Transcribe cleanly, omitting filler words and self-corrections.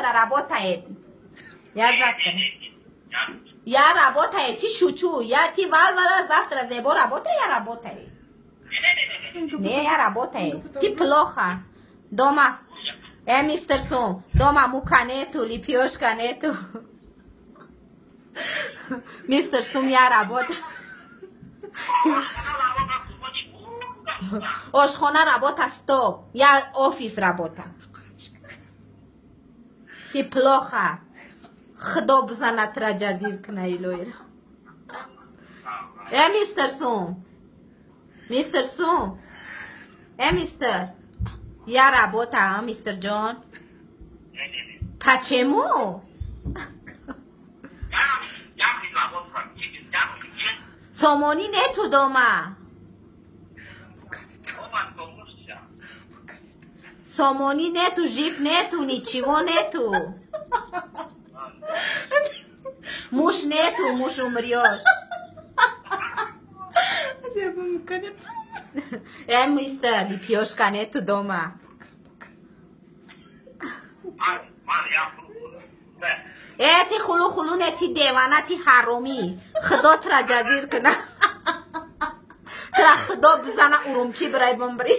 завтра работает. Я завтра. Я работаю, ты шучу. Я ты валвала завтра зебо работаю, я работаю. Не, я работаю. Ты плохо. Дома. Мистер Сум, дома мука нету, лепешка нету. Мистер Сум, я работаю. Ошхона работа, стоп. Я офис работа. Ты плохо. Худо бизанад тра ҷазир кна илоира. Мистер Сум. Мистер Сум. Мистер. Я работа, а, мистер Джон? Почему? Сомони нету дома. Сомони нету, жив нету, ничего нету. Муж нету, муж умрешь. Мистер, лепешка нету дома. Ты хулу-хулу не, ты девана, ты ҳаромӣ. Худо тра ҷазир кна. Тра худо бизана Урумчи бирай бумбри.